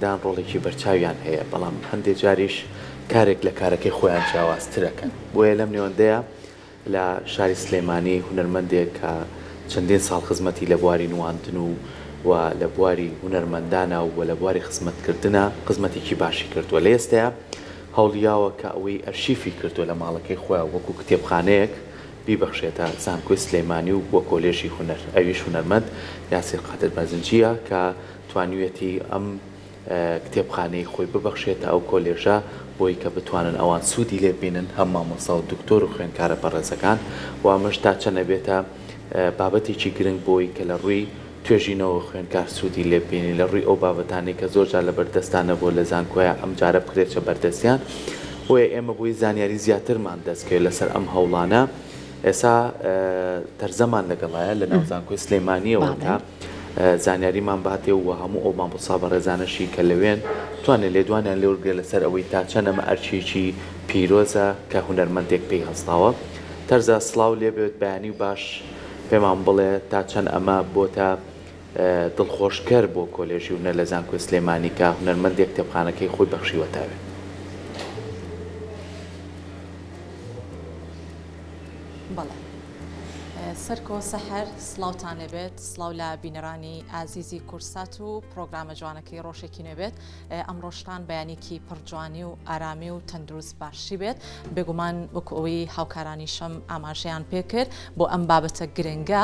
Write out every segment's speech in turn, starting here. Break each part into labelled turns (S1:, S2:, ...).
S1: هونەرمەندان ڕۆڵێکی بەرچاویان هەیە، بەڵام هەندێ جاریش کارێک لە کارەکەی خۆیان جیاوازترەکەن، بۆیە لەم نێوەندەیا لە شاری سلێمانی هونەرمەندێک کە چەندین ساڵ خزمەتی لە بواری نواندن و و لە بواری هونەرمەندانە و لە بواری خزمەتکردنا خزمەتێکی باشی کردووە لە ئێستایا هەوڵیاوە کە ئەوەی ئەرشیفی کردووە لە ماڵەکەی خۆیا وەکو کتێبخانەیەک بیبەخشێتە زانکۆی سلێمانی و بۆ کۆلێژی هونەر ئەویش هونەرمەند یاسیر قادر بەرزنجییە کە توانیویەتی ئەم کتێبخانەی خۆی ببەخشێتە ئەو کۆلێژە بۆی کە بتوانن ئەوان سوودی لێ ببینن هەم مامۆستا و دکتۆر و خوێندکارە بەڕێزەکان و ئەمەش تا چەند ئەبێتە بابەتێکی گرنگ بۆی کە لە ڕووی توێژینەوە خوێندکار سوودی لێ ببینی لە ڕووی ئەو بابەتانەی کە زۆر جار لە بەردەستا نەبووە لە زانکۆیا ئەم جارە بکرێتە بەردەستیان بۆیە ئێمە بۆی زانیاری زیاترمان دەست کەوێت لەسەر ئەم هەوڵانە ئێسا تەرزەمان لەگەڵایە لە ناو زانکۆی سلێمانیەوە تا زانیاریمان باتێ و هەموو ئەو مامۆستا بەڕێزانەشی کە لەوێن توانێ لێدوانیان لێ وەرگرێ لەسەر ئەوەی تا چەند ئەمە ئەرکێکی پیرۆزە کە هونەرمەندێک پێی هەستاوە. تەرزە سڵاو لێ بێت بەیانی باش پێمان بڵێ تا چەند ئەمە بۆتە دڵخۆشکەر بۆ کۆلێژی هونەر لە زانکۆی سلێمانی کە هونەرمەندێک کتێبخانەکەی خۆی بەخشیوەتە ئەوێ.
S2: بەڵێ سەرکۆ سەحەر سڵاوتان لێبێت سڵاو لە بینەرانی ئازیزی کورسات و پرۆگرامە جوانەکەی ڕۆژێکی نوێ بێت ئەمڕۆشتان بەیانێکی پڕجوانی و ئارامی و تەندروست باشی بێت بێگومان وەکو ئەوەی هاوکارانیشم ئاماژەیان پێکرد بۆ ئەم بابەتە گرنگە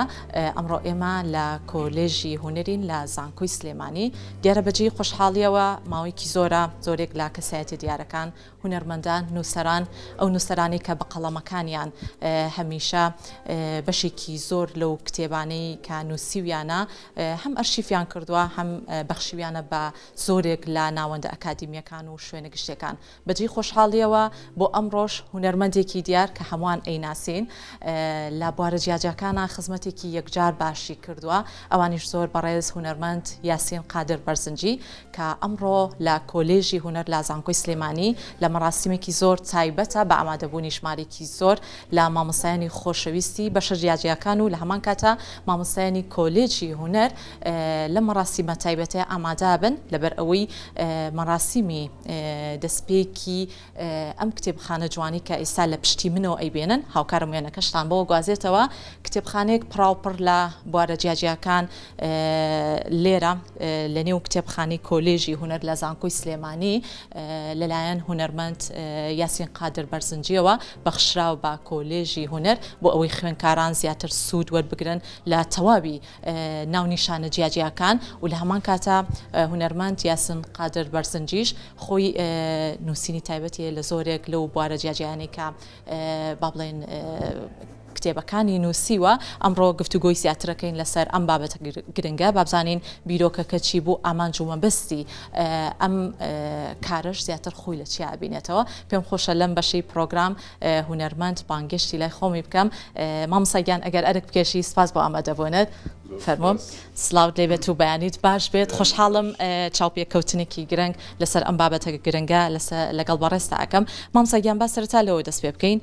S2: ئەمڕۆ ئێمە لە کۆلێژی هونەرین لە زانکۆی سلێمانی دیارە بەجێی خۆشحاڵیەوە ماوەیەکی زۆرە زۆرێک لە کەسایەتی دیارەکان هونەرمەندان، نووسەران، ئەو نووسەرانەی کە بە قەڵەمەکانیان هەمیشە بەشێکی زۆر لەو کتێبانەی کە نووسیویانە هەم ئەرشیفیان کردووە هەم بەخشیویانە بە زۆرێک لە ناوەندە ئەکادیمییەکان و شوێنە گشتیەکان. بە جێی خۆشحاڵییەوە بۆ ئەمڕۆش هونەرمەندێکی دیار کە هەمووان ئەیناسین لە بوارە جیاجیاکانا خزمەتێکی یەکجار باشی کردووە ئەوانیش زۆر بەڕێز هونەرمەند یاسین قادر بەرزنجی کە ئەمڕۆ لە کۆلێژی هونەر لە زانکۆی سلێمانی لە مەراسیمێکی زۆر تایبەتە بە ئامادەبوونی ژمارێکی زۆر لە مامۆستایانی خۆشەویستی بەشە جیاجیاکان و لە هەمان کاتا مامۆستایانی کۆلێجی هونەر لەم مەراسیمە تایبەتەیە ئامادەبن لەبەر ئەوەی مەراسیمی دەستپێکی ئەم کتێبخانە جوانەی کە ئێستا لە پشتی منەوە ئەیبێنن، هاوکارم وێنەکەشتان بۆ گوازێتەوە، کتێبخانەیەک پڕاوپڕ لە بوارە جیاجیاکان لێرە لە نێو کتێبخانەی کۆلێژی هونەر لە زانکۆی سلێمانی لەلایەن هونەرمەند یاسین قادر بەرزنجیەوە بەخشراو بە کۆلێژی هونەر بۆ ئەوەی خوێندکاران زیاتر سوود وەربگرن لە تەواوی ناونیشانە جیاجیاکان و لە هەمان کاتا هونەرمەند یاسن قادر بەرزنجیش خۆی نووسینی تایبەتی هەیە لە زۆرێک لەو بوارە جیاجیانەی کە با بڵێن کتێبەکانی نووسیوە ئەمڕۆ گفتوگۆی زیاترەکەین لەسەر ئەم بابەتە گرنگە بابزانین بیرۆکەکە چی بوو ئامانج و مەبەستی ئەم کارەش زیاتر خۆی لە چیا ئەبینێتەوە پێم خۆشە لەم بەشەی پرۆگرام هونەرمەند بانگێشتی لای خۆمی بکەم مامۆستا گیان ئەگەر ئەرک بکێشی سپاس بۆ ئامادەبوونت فەرموو سڵاوت لێبێت و بەیانیت باش بێت خۆشحاڵم چاوپێکەوتنێکی گرنگ لەسەر ئەم بابەتە گرنگە لەگەڵ بەڕێزتا ئەکەم مامۆستا گیان با سەرەتا لەوە دەست پێ بکەین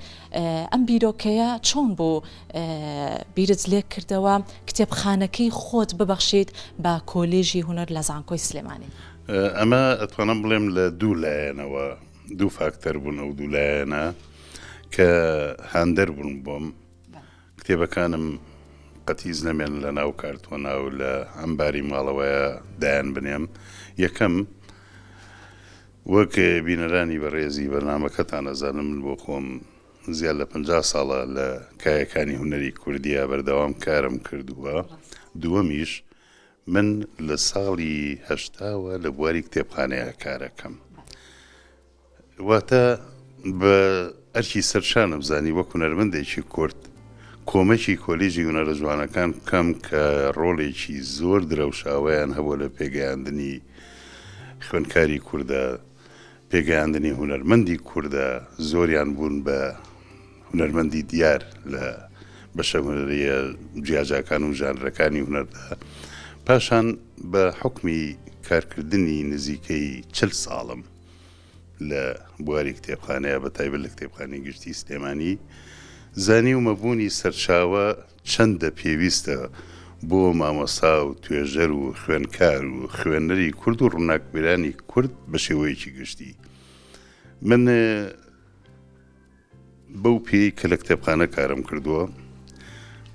S2: ئەم بیرۆکەیە چۆن بوو بیرت لێ کردەوە کتێبخانەکەی خۆت ببەخشیت بە کۆلێژی هونەر لە زانکۆی سلێمانی؟
S3: ئەمە ئەتوانم بڵێم لە دوو لایەنەوە دوو فاکتەر بوون ئەو دوو لایەنە کە هاندەر بوون بۆم کتێبەکانم قەتیس نەمێن لە ناو کارتۆنا و لە ئەمباری ماڵەوەیە دایان بنێم یەکەم وەک بینەرانی بەڕێزی بەرنامەکەتان ئەزانن من بۆ خۆم زیاد لە 50 ساڵە لە کایەکانی هونەری کوردیا بەردەوام کارم کردووە دووەمیش من لە ساڵی هەشتاوە لە بواری کتێبخانەیە کارەکەم واتە بە ئەرکی سەرشانم زانی وەک هونەرمەندێکی کورد کۆمەکی کۆلیژی هونەرە جوانەکان بکەم کە ڕۆڵێکی زۆر درەوشاوەیان هەبووە لە پێگەیاندنی خوێندکاری کوردە پێگەیاندنی هونەرمەندی کوردە زۆریان بوون بە هونەرمەندی دیار لە بەشە هونەرییە جیاجاکان و ژانرەکانی هونەردا، پاشان بە حوکمی کارکردنی نزیکەی چل ساڵم لە بواری کتێبخانەیە بە تایبەت لە کتێبخانەی گشتی سلێمانی زانیومە بوونی سەرچاوە چەندە پێویستە. بۆ مامۆستا و توێژەر و خوێندکار و خوێنەری کورد و ڕووناکبیرانی کورد بە شێوەیەکی گشتی. من بەو پێیەی کە لە کتێبخانە کارم کردووە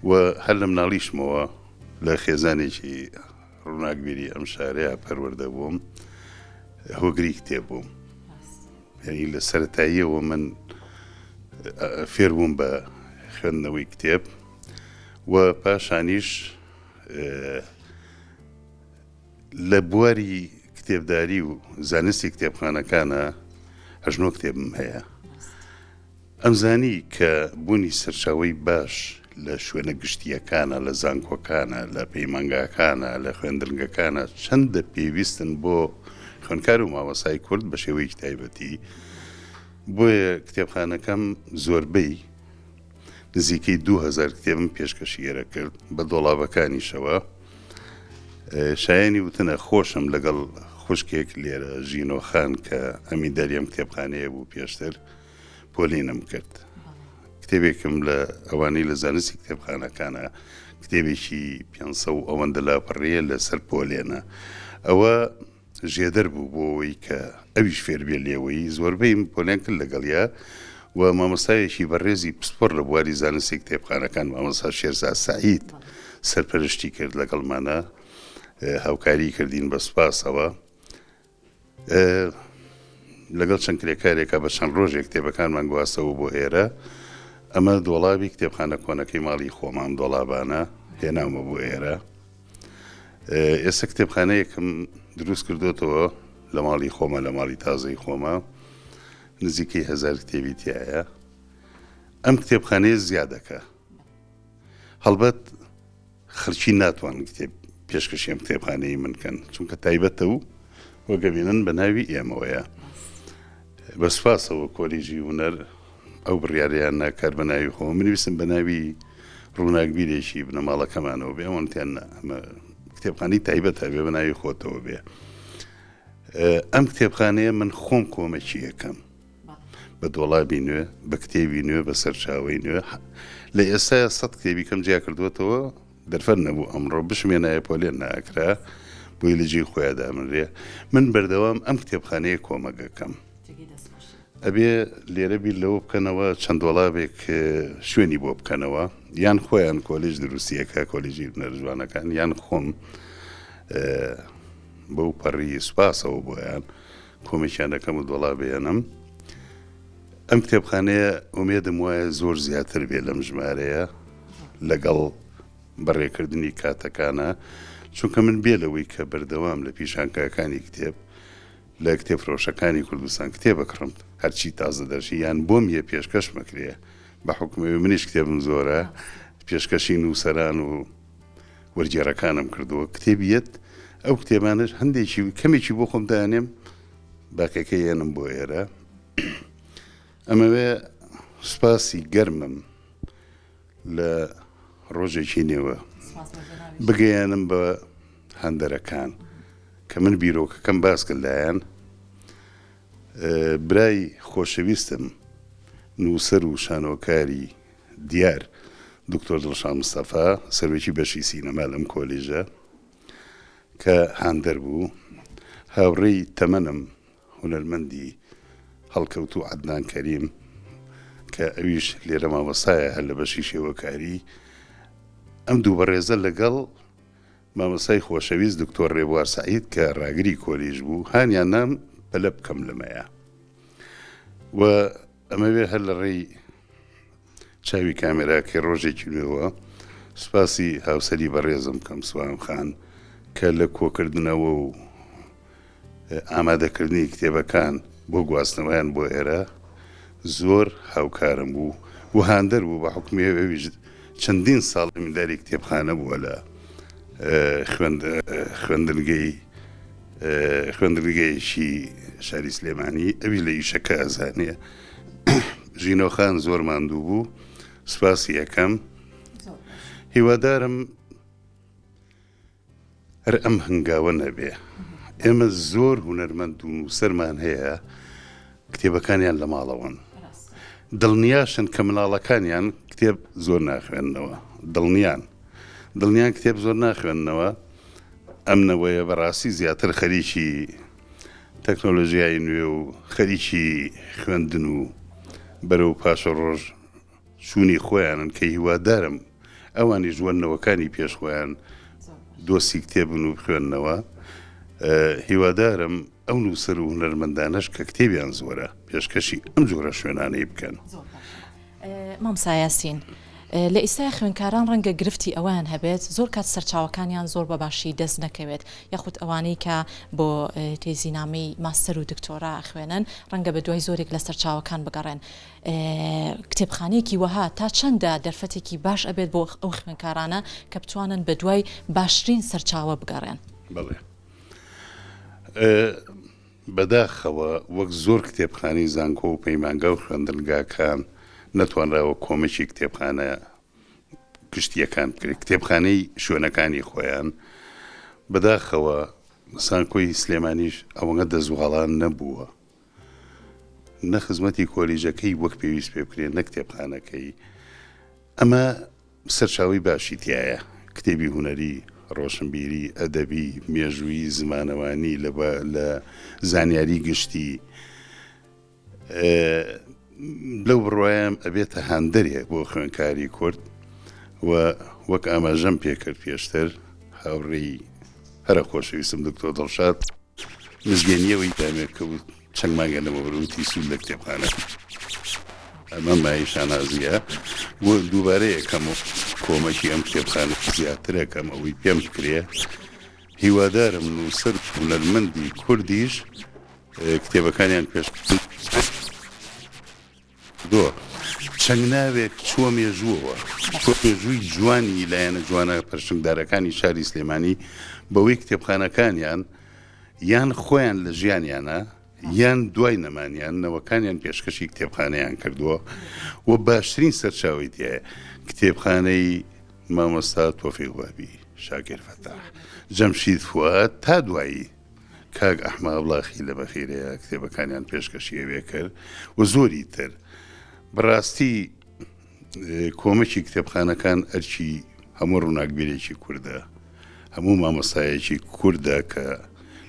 S3: و هەر لە مناڵیشمەوە لە خێزانێکی ڕووناکبیری ئەم شارەیە پەروەردە بووم، هۆگری کتێب بووم. یعنی لە سەرەتاییەوە من فێر بووم بە خوێندنەوەی کتێب و پاشانیش لە بواری کتێبداری و زانستی کتێبخانەکانە هەژنۆ کتێبم هەیە. ئەمزانی کە بوونی سەرچاوەی باش لە شوێنە گشتییەکانە، لە زانکۆکانە، لە پەیمانگاکانە، لە خوێندنگەکانە چەندە پێویستن بۆ خوێندکار و مامۆستای کورد بە شێوەیەکی تایبەتی. بۆیە کتێبخانەکەم زۆربەی نزیکەی 2000 کتێبم پێشکەشی ئێرە کرد بە دۆڵابەکانیشەوە. شایەنی وتنە خۆشم لەگەڵ خوشکێک لێرە ژینۆ خان کە ئەمینداری ئەم کتێبخانەیە بوو پێشتر پۆلینم کرد. کتێبێکم لە ئەوانەی لە زانستی کتێبخانەکانە کتێبێکی 500 و ئەوەندە لاپەڕەیە لەسەر پۆلێنە. ئەوە ژێدەر بوو بۆ ئەوەی کە ئەویش فێر بێ لێوەی، زۆربەیم پۆلێن کرد لەگەڵیا و مامۆستایەکی بەڕێزی پسپۆڕ لە بواری زانستی کتێبخانەکان مامۆستا شێرزاد سەعید سەرپەرشتی کرد لەگەڵمانا هاوکاری کردین بە سوپاسەوە. لەگەڵ چەند کرێکارێکا بە چەند ڕۆژێک کتێبەکانمان گواستەوە بۆ ئێرە. ئەمە دۆڵابی کتێبخانە کۆنەکەی ماڵی خۆمان دۆڵابانە هێناومە بۆ ئێرە. ئێستا کتێبخانەیەکم دروست کردوتەوە لە ماڵی خۆمە لە ماڵی تازەی خۆمە نزیکەی هەزار کتێبی تایە ئەم کتێبخانەیە زیادەکە هەڵبەت خەڵکی ناتوان کتێب پێشکەشی ئەم کتێبخانەی من کەن چونکە تایبەتە و وەگەبینن بە ناوی ئێمەوەیە بە سوپاسەوە کۆلیژی هونەر ئەو بڕیارەیان نا کار بە ناوی خۆم من ویستم بە ناوی ڕووناکبیرێکی بنەماڵەکەمانەوە بێ ئەوان تیان نا ئەمە کتێبخانەی تایبەتە بێ بە ناوی خۆتەوە بێ ئەم کتێبخانەیە من خۆم کۆمەکی یەکەم بە دۆڵابی نوێ بە کتێبی نوێ بە سەرچاوەی نوێ لە ئێستا سە کتێبی کەم جیا کردووەتەوە دەرفەت نەبوو ئەمڕۆ بشمێنایە پۆلێن ناکرا بۆی لە جێی خۆیان دامنرێ من بەردەوام ئەم کتێبخانەیە کۆمەگەکەم ئەبێ لێرە بیر لەوە بکەنەوە چەند دۆڵابێک شوێنی بۆ بکەنەوە یان خۆیان کۆلیژ دروستیەکە کۆلیژی هونەرە جوانەکان یان خۆم بەو پەڕی سوپاسەوە بۆیان کۆمێکیان دەکەم و دۆڵابێنم ئەم کتێبخانەیە ئومێدم وایە زۆر زیاتر بێ لەم ژمارەیە لەگەڵ بەڕێکردنی کاتەکانە چونکە من بێ لەوەی کە بەردەوام لە پیشانکاکانی کتێب لە کتێبفرۆشەکانی کوردستان کتێب ئەکڕم هەرچی تازە دەرچی یان بۆم یە پێشکەش مەکرێ بە حوکمی منیش کتێبم زۆرە پێشکەشی نووسەران و وەرگێڕەکانم کردووە کتێبی یەت ئەو کتێبانەش هەندێکی کەمێکی بۆ خۆم دانێم باقیەکە یەنم بۆ ئێرە ئەمەوێ سوپاسی گەرمم لە ڕۆژێکی نێوە بگەیەنم بە هەندەرەکان کە من بیرۆکەکەم باس کرد لایەن برای خۆشەویستم نووسەر و شانۆکاری دیار دکتۆر دڵشاد مستەفا سەرۆکی بەشی سینەما لەم کۆلیژە کە هاندەر بوو هاوڕێی تەمەنم هونەرمەندی هەڵکەوتوو عەدنان کەریم کە ئەویش لێرە مامۆستایە هەر لە بەشی شێوەکاری، ئەم دوو بەڕێزە لەگەڵ مامۆستای خۆشەویست دکتۆر ڕێبوار سەعید کە ڕاگری کۆلیژ بوو هانیان نام پەلە بکەم لەمەیە و ئەمەوێ هەر لە ڕێی چاوی کامێراکەی ڕۆژێکی نوێوە سوپاسی هاوسەری بەڕێزم بکەم سوام خان کە لە کۆکردنەوە و ئامادەکردنی کتێبەکان بۆ گواستنەوەیان بۆ ئێرە زۆر هاوکارم بوو و هاندەر بوو بە حوکمی ئەویش چەندین ساڵ ئەمینداری کتێبخانە بووە لە خوێندنگەی خوێندنگەیەکی شاری سلێمانی ئەویش لە ئیشەکە ئەزانێ ژینۆخان زۆر ماندوو بوو سوپاسی ئەکەم هیوادارم هەر ئەم هەنگاوە نەبێ ئێمە زۆر هونەرمەند و نووسەرمان هەیە کتێبەکانیان لە ماڵەوەن دڵنیاشن کە مناڵەکانیان کتێب زۆر ناخوێننەوە دڵنیان. دڵنیان کتێب زۆر ناخوێننەوە، ئەم نەوەیە بەڕاستی زیاتر خەریکی تەکنۆلۆژیای نوێ و خەریکی خوێندن و بەرەو پاشەڕۆژ چوونی خۆیانن کە هیوادارم ئەوانیش وەک نەوەکانی پێش خۆیان دۆستی کتێبن و بخوێننەوە. هیوادارم ئەو نووسەر و هونەرمەندانەش کە کتێبیان زۆرە پێشکەشی ئەم جۆرە شوێنانەی بکەن.
S2: مامۆستا یاسین، لە ئیستایا خوێندکاران ڕەنگە گرفتی ئەوەیان هەبێت زۆر کات سەرچاوەکانیان زۆر بە باشی دەست نەکەوێت یاخود ئەوانەی کە بۆ تێزینامەی ماستەر و دکتۆرا ئەخوێنن ڕەنگە بە دوای زۆرێک لە سەرچاوەکان بگەڕێن کتێبخانەیەکی وەها تا چەندە دەرفەتێکی باش ئەبێت بۆ ئەو خوێندکارانە کە بتوانن بە دوای باشترین سەرچاوە بگەڕێن؟
S3: بەڵێ بەداخەوە وەک زۆر کتێبخانەی زانکۆ و پەیمانگا و خوێندنگاکان نەتوانراوە کۆمەکی کتێبخانە گشتییەکان بکرێت، کتێبخانەی شوێنەکانی خۆیان، بەداخەوە زانکۆی سلێمانیش ئەوەنە دەستواڵا نەبووە نە خزمەتی کۆلیژەکەی وەک پێویست پێ بکرێت نە کتێبخانەکەی ئەمە سەرچاوەی باشی تیایە، کتێبی هونەری، ڕۆشنبیری، ئەدەبی، مێژوویی، زمانەوانی، لە لە زانیاری گشتی. لەو بڕوایەم ئەبێتە هاندەرێک بۆ خوێندکاری کورد و وەک ئاماژەم پێکرد پێشتر هاوڕێی هەرە خۆشەویستم دکتۆر دڵشاد مزگێنیەوەی دامێ کە چەند مانگە لەمەوبەر وتی سوود لە کتێبخانە ئەمە مایەی شانازییە بۆ دووبارە یەکەم و کۆمەکی ئەم کتێبخانە زیاترەکەم ئەوەی پێم بکرێ هیوادارم نووسەر و هونەرمەندی کوردیش کتێبەکانیان پێش دۆ چەند ناوێک چووە مێژووەوە، چووە مێژووی جوانی لایەنە جوانە پرشنگدارەکانی شاری سلێمانی بەوەی کتێبخانەکانیان یان خۆیان لە ژیانیانە یان دوای نەمانیان نەوەکانیان پێشکەشی کتێبخانەیان کردووە و باشترین سەرچاوەی تیایە کتێبخانەی مامۆستا تۆفیق بابی، شاکر فەتاح، جەمشید فوئاد تا دوایی. کاک ئەحمە ئەبڵاخی لە بەخیرەیە کتێبەکانیان پێشکەشی ئەوێ کرد و زۆری تر. بەڕاستی کۆمەکی کتێبخانەکان ئەرکی هەموو ڕووناکبیرێکی کوردە، هەموو مامۆستایەکی کوردە کە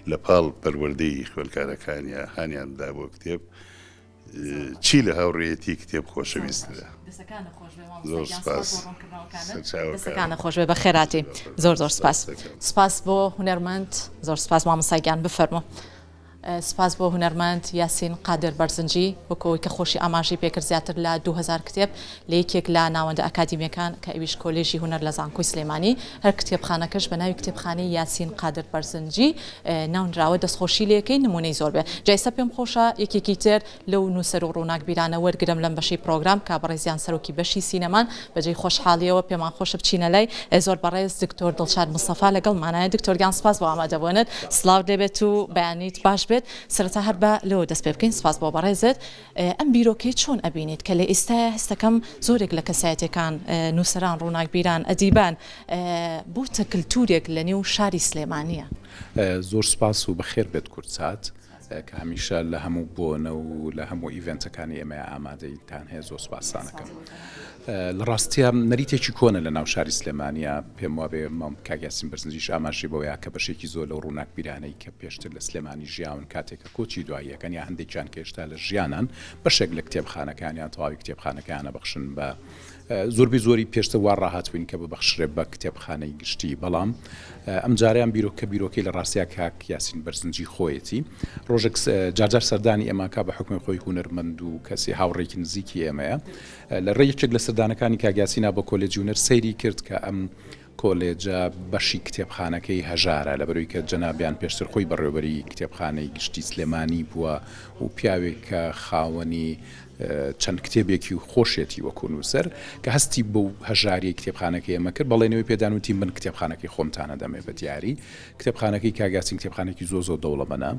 S3: لە پاڵ پەروەردەی خوێندکارەکانیا هانیان بدا بۆ کتێب. چی لە هاوڕێیەتی کتێب خۆشەویستترە؟ زۆر سپاس.
S2: دەسەکانت خۆش بێ بەخێراتی زۆر زۆر سپاس سپاس بۆ هونەرمەند زۆر سپاس مامۆستا گیان بفەرموو سپاس بۆ هونەرمەند یاسین قادر بەرزنجی وەکەوەی کە خۆشی ئاماژەی پێکرد زیاتر لە 2000 کتێب لە یەکێک لە ناوەندە ئەکادیمیەکان کە ئەویش کۆلێژی هونەر لە زانکۆی سلێمانی هەر کتێبخانەکەش بە ناوی کتێبخانەی یاسین قادر بەرزنجی ناونراوە دەستخۆشی لێکەین نمونەی زۆر بێ جا ئێستا پێم خۆشە یەکێکی تر لەو نووسەر و ڕووناکبیرانە وەرگرم لەم بەشەی پرۆگرام کە بەڕێزیان سەرۆکی بەشی سینەمان بەجێی خۆشحاڵیەوە پێمان خۆشە بچینە لای زۆر بەڕێز دکتۆر دڵشاد مستەفا لەگەڵمانایە دکتۆر گیان سپاس بۆ ئامادەبوونت سڵاوت لێبێت و بەیانیت باش بێت سەرەتا هەر بە لەوە دەست پێ بکەین سپاس بۆ بەڕێزت ئەم بیرۆکەی چۆن ئەبینیت کە لە ئێستایا هەستەکەم زۆرێک لە کەسایەتیەکان، نووسەران، ڕووناکبیران، ئەدیبان بۆتە کلتورێک لە نێو شاری سلێمانیە؟
S4: زۆر سوپاس و بەخێر بێت کوردسات کە هەمیشە لە هەموو بۆنە و لە هەموو event ەکانی ئێمەیا ئامادەیتان هەیە زۆر سوپاستان ئەکەم. لە ڕاستیا نەریتێکی کۆنە لە ناو شاری سلێمانیا پێم وابێ مام کاک یاسین بەرزنجیش ئاماژەی بەوەیا کە بەشێکی زۆر لەو ڕووناکبیرانەی کە پێشتر لە سلێمانی ژیاون کاتێک کە کۆچی دواییەکەن یا هەندێکیان کە هێشتا لە ژیانان بەشێک لە کتێبخانەکان یان تەواوی کتێبخانەکەیان ئەبەخشن بە زۆربەی زۆری پێشتر وا ڕاهاتبووین کە ببەخشرێ بە کتێبخانەی گشتی بەڵام ئەم جارەیان بیرۆکە بیرۆکەی لە ڕاستیا کاک یاسین بەرزنجی خۆیەتی ڕۆژێک جارجار سەردانی ئێماکا بە حکومی خۆی هونەرمەند و کەسی هاوڕێکی نزیکی ئێمەیە لە ڕێی یەکێک لە سەردانەکانی کاک یاسینا بۆ کۆلێجی هونەر سەیری کرد کە ئەم کۆلێجە بەشی کتێبخانەکەی هەژارە، لەبەرئەوەی کە جەنابیان پێشتر خۆی بەڕێوەبەری کتێبخانەی گشتی سلێمانی بووە و پیاوێک کە خاوەنی چەند کتێبێکی و خۆشێتی وەکو نووسەر، کە هەستی بەو هەژاریەی کتێبخانەکەی ئێمە کرد، بەڵێنی پێدان وتی من کتێبخانەکەی خۆمتان ئەدەمێ بە دیاری. کتێبخانەکەی کاک یاسین کتێبخانەیەکی زۆر زۆر دەوڵەمەنە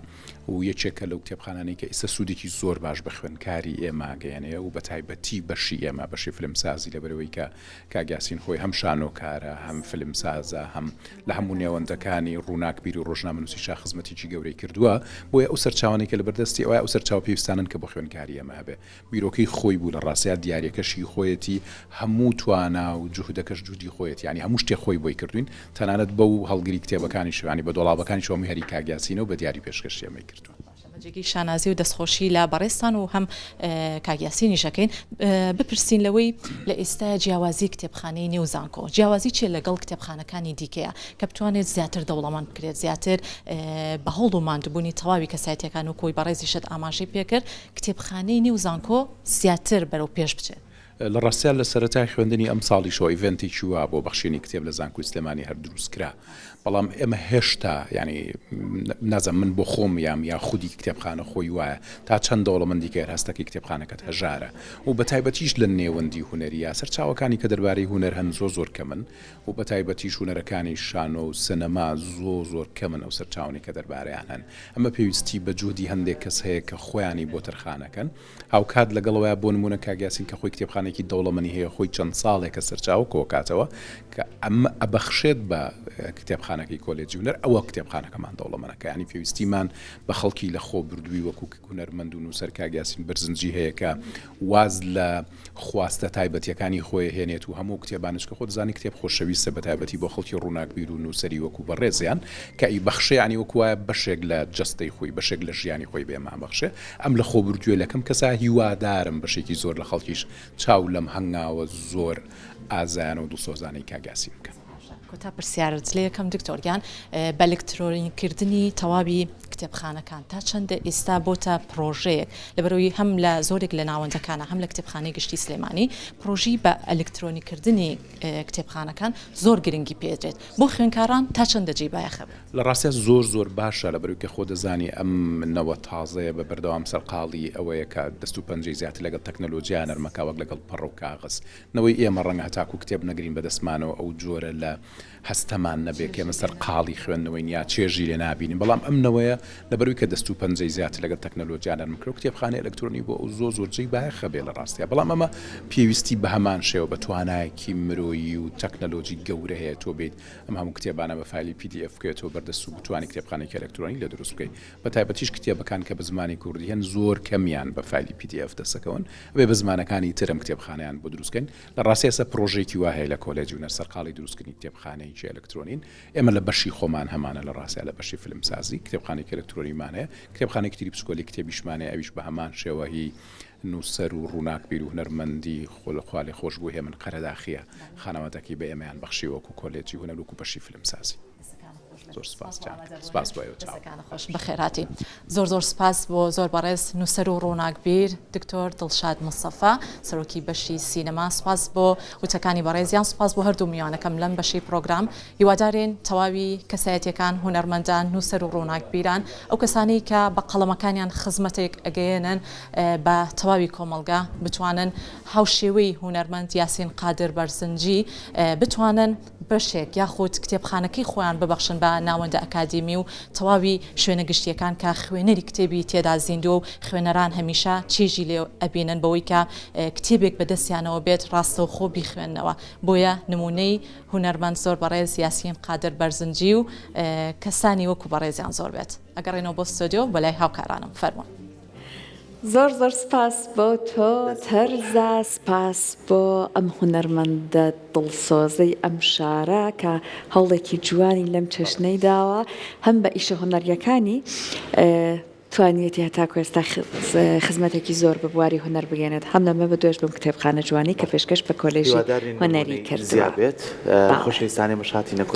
S4: و یەکێکە لەو کتێبخانانەی کە ئیستا سوودێکی زۆر باش بە خوێندکاری ئێمە ئەگەیەنێ و بەتایبەتی بەشی ئێمە، بەشی فیلمسازی، لەبەرئەوەی کە کاک یاسین خۆی هەم شانۆکارە، هەم فیلمسازە، هەم لە هەموو نێوەندەکانی ڕووناکبیر و ڕۆژنامەنووسیشا خزمەتێکی گەورەی کردووە، بۆیە ئەو سەرچاوانەی کە لەبەردەستی ئەوایە ئەو سەرچاوە پێویستانەن کە بۆ خوێندکاری ئێمە هەبێ. بیرۆکەی خۆی بوو لە ڕاستیا دیاریەکەش هی خۆیەتی هەموو توانا و جوهدەکەش جوهدی خۆیەتی یانی هەموو شتێک خۆی بۆی کردوین تەنانەت بەو هەڵگری کتێبەکانیشەوە یانی بە دۆڵابەکانیشەوە هەمووی هەری کاک یاسینە و بە دیاری پێشکەشی ئێمەی کردووە.
S2: باشە بە جێگەی شانازی و دەستخۆشی لە بەڕێزتان و هەم کاک یاسینیش ئەکەین بپرسین لەوەی لە ئێستایا جیاوازی کتێبخانەی نێو زانکۆ جیاوازی چیە لەگەڵ کتێبخانەکانی دیکەیە کە بتوانێت زیاتر دەوڵەمەند بکرێت زیاتر بە هەوڵ و ماندووبوونی تەواوی کەسایەتیەکان وەکو ئەوەی بەڕێزیشت ئاماژەی پێکرد کتێبخانەی نێو زانکۆ زیاتر بەرەو پێش بچێت؟
S4: لە ڕاستیا لە سەرەتای خوێندنی ئەمساڵیشەوە ئیڤێنتێکی وا بۆ بەخشینی کتێب لە زانکۆی سلێمانی هەر دروست کرا، بەڵام ئێمە هێشتا یانی نازانم من بۆ خۆم یام یا خودی کتێبخانە خۆی وایە تا چەند دەوڵەمەندی کە هەستەکەی کتێبخانەکەت هەژارە و بە تایبەتیش لە نێوەندی هونەرییا سەرچاوەکانی کە دەربارەی هونەر هەن زۆر زۆر کەمن و بە تایبەتیش هونەرەکانی شانۆ و سینەما زۆر زۆر کەمن ئەو سەرچاوانەی کە دەربارەیان هەن ئەمە پێویستی بە جوهدی هەندێک کەس هەیە کە خۆیانی بۆ تەرخانەکەن هاوکات لەگەڵ ئەوەیا بۆ نموونە کاک یاسین کە خۆی کتێبخانەیەکی دەوڵەمەنی هەیە خۆی چەند ساڵێکە سەرچاوە کۆکاتەوە کە ئەمە ئەبەخشێت بە کتێبخانەکەی کۆلێجی هونەر ئەوە کتێبخانەکەمان دەوڵەمەنەکە یانی پێویستیمان بە خەڵکی لە خۆ بردووی وەکو هونەرمەند و نووسەر کاک یاسین بەرزنجی هەیە کە واز لە خواستە تایبەتیەکانی خۆی هێنێت و هەموو کتێبانە چونکە خۆت دەزانی کتێب خۆشەویستە بە تایبەتی بۆ خەڵکی ڕووناکبیر و نووسەری وەکو بەڕێزیان کە ئەیبەخشێ یانی وەکو وایە بەشێک لە جەستەی خۆی بەشێک لە ژیانی خۆی بە ئێمە ئەبەخشێ ئەم لە خۆبردوویە لەکەم کەسا هیوادارم بەشێکی زۆر لە خەڵکیش چاو لەم هەنگاوە زۆر ئازایانە و دڵسۆزانەی کاک یاسین بکەن.
S2: کۆتا پرسیارت لێ ئەکەم دکتۆر گیان، بە ئەلکترۆنی کردنی تەواوی کتێبخانەکان تا چەندە ئیستا بۆتە پرۆژەیەک لەبەرئەوەی هەم لە زۆرێک لە ناوەندەکانە هەم لە کتێبخانەی گشتی سلێمانی پرۆژی بە ئەلکترۆنی کردنی کتێبخانەکان زۆر گرنگی پێدرێت بۆ خوێنکاران تا چەندە جێی بایەخە بێت؟
S4: لە ڕاستیا زۆر زۆر باشە لەبەرئەوەی کە خۆ دەزانی ئەم نەوە تازەیە بە بەردەوام سەرقاڵی ئەوەیە کە دەست و پەنجەی زیاتر لەگەڵ تەکنەلۆجیا نەرمەکا وەک لەگەڵ پەڕە و کاغەز نەوەی ئێمە ڕەنگە هەتاکوو کتێب نەگرین بە دەستمانەوە ئەو جۆرە لە هەستەمان نەبێ کە ئێمە سەرقاڵی خوێندنەوەین یا چێژی لێ نابینین بەڵام ئەم نەوەیە لەبەروی کە دەست و پەنجەی زیاتر لەگەڵ تەکنەلۆجیا نەرم کرا و کتێبخانەی ئەلکترۆنی بۆ ئەو زۆر زۆر جێی بایەخە بێ لە ڕاستیا بەڵام ئەمە پێویستی بە هەمان شێوە بە توانایەکی مرۆیی و تەکنەلۆجی گەورە هەیە تۆ بێیت ئەم هەموو کتێبانە بە فایلی PDF بکەوێتەوە بەردەست و بتوانی کتێبخانەیەکی ئەلکترۆنی لێ دروست بکەیت بە تایبەتیش کتێبەکان کە بە زمانی کوردی هەن زۆر کەمیان بە فایلی PDF دەستەکەون ئەبێ بە زمانەکانی تر ئەم کتێبخانەیان بۆ دروست کەین لە ڕاستی ئێستا پرۆژەیەکی وا هەیە لە کۆلێجی هونەر سەرقاڵی دروستکردنی کتێبخانەیەکی ئەلکترۆنین ئێمە لە بەشی خۆمان هەمانە لە ڕاستیا لە بەشی فیلمسازی کتێبخانەیەکی ئەلکترۆنیمان هەیە کتێبخانەیەکی تری بچکۆلی کتێبیشمان هەیە ئەویش بە هەمان شێوە هی نووسەر و ڕووناکبیر و هونەرمەندی خوالێخۆشبوو هێمن قەرەداخییە خانەوادەکەی بە ئێمەیان بەخشی وەکو کۆلێجی هونەر وەکو بەشی فیلمسازی. زۆر سپاس جان سپاس بۆ ئێوە چاو.
S2: دەستەکانت خۆش بەخێرهاتی. زۆر زۆر سپاس بۆ زۆر بەڕێز نووسەر و ڕووناکبیر دکتۆر دڵشاد مستەفا سەرۆکی بەشی سینەما سپاس بۆ وتەکانی بەڕێزیان سپاس بۆ هەردوو میوانەکەم لەم بەشەی پڕۆگرام هیوادارین تەواوی کەسایەتیەکان هونەرمەندان نووسەر و ڕووناکبیران ئەو کەسانەی کە بە قەڵەمەکانیان خزمەتێک ئەگەیەنن بە تەواوی کۆمەڵگا بتوانن هاوشێوەی هونەرمەند یاسین قادر بەرزنجی بتوانن بەشێک یاخود کتێبخانەکەی خۆیان ببەخشن بە ناوەندە ئەکادیمی و تەواوی شوێنە گشتییەکان کە خوێنەری کتێبی تێدا زیندووە و خوێنەران هەمیشە چێژی لێ ئەبینن بەوەی کە کتێبێک بە دەستیانەوە بێت ڕاستەوخۆ بیخوێننەوە بۆیە نموونەی هونەرمەند زۆر بەڕێز یاسین قادر بەرزنجی و کەسانی وەکو بەڕێزیان زۆر بێت ئەگەڕێنەوە بۆ ستۆدیۆ بۆ لای هاوکارانم فەرموون.
S5: زۆر زۆر سپاس بۆ تۆ تەرزە، سپاس بۆ ئەم هونەرمەندە دڵسۆزەی ئەم شارە کە هەوڵێکی جوانی لەم چەشنەی داوە، هەم بە ئیشە هونەرییەکانی توانیویەتی هەتاکو ئێستا خزمەتێکی زۆر بە بواری هونەر بگەیەنێت، هەم لەمە بەدوێش بەم کتێبخانە جوانەی کە پێشکەش بە کۆلێژی
S1: هیوادارین
S5: هونەری
S1: نموونەی
S5: کردووە.
S1: زیابێت.
S5: بەڵێ.
S1: خۆشەویستانی ئێمەش هاتینە کۆتایی.